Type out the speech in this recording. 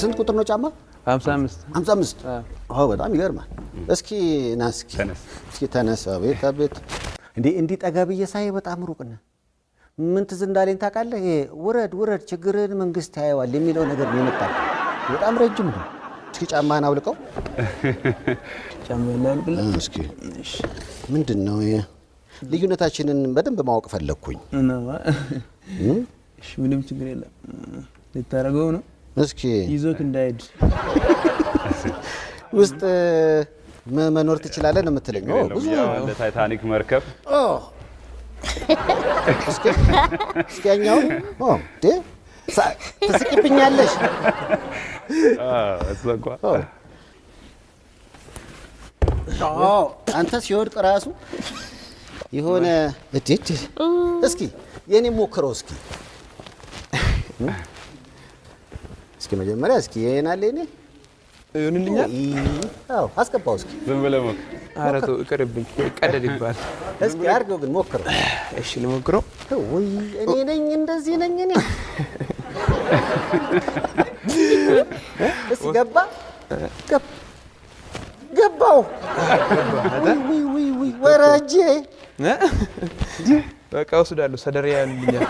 ስንት ቁጥር ነው ጫማ? 55። 55። አዎ፣ በጣም ይገርማል። እስኪ ና እስኪ። ተነስ። እስኪ ተነስ። አቤት አቤት! እንዴ፣ እንዲህ ጠጋ ብዬ ሳይ በጣም ሩቅ ነህ። ምን ትዝ እንዳለኝ ታውቃለህ? ይሄ "ውረድ ውረድ፣ ችግርህን መንግስት ያየዋል" የሚለው ነገር ነው የመጣብኝ። በጣም ረጅም ነው። እስኪ ጫማህን አውልቀው። ጫማ ላውልቅልህ? እስኪ ምንድን ነው ይሄ? ልዩነታችንን በደንብ ማወቅ ፈለግኩኝ። እሺ፣ ምንም ችግር የለም። ልታደርገው ነው? እስኪ። ይዞክ እንዳይሄድ። ውስጥ መኖር ትችላለህ ነው የምትለኝ? ኦ፣ ብዙ ያው እንደ ታይታኒክ መርከብ። ኦ፣ እስኪ እስኪ ያኛውን። ኦ እንዴ፣ ትስቂብኛለሽ። እሱ እንኳ ኦ ኦ፣ አንተ ሲወድቅ ራሱ የሆነ እዴ። እስኪ የኔ ሞክረው እስኪ። እስኪ መጀመሪያ እስኪ ይሄን አለ የኔ። ይሆንልኛል። አዎ፣ አስገባው እስኪ። ዝም ብለህ ሞክር። ኧረ ተው፣ ይቅርብኝ፣ ይቀደድ ይባል። እስኪ አድርገው ግን፣ ሞክረው። እሺ፣ ልሞክረው። ውይ፣ እኔ ነኝ፣ እንደዚህ ነኝ እኔ። እስኪ ገባ ገባው። ውይ ውይ ውይ ውይ፣ ወረጄ። በቃ ወስዳለሁ። ሰደሪያ ይሆንልኛል።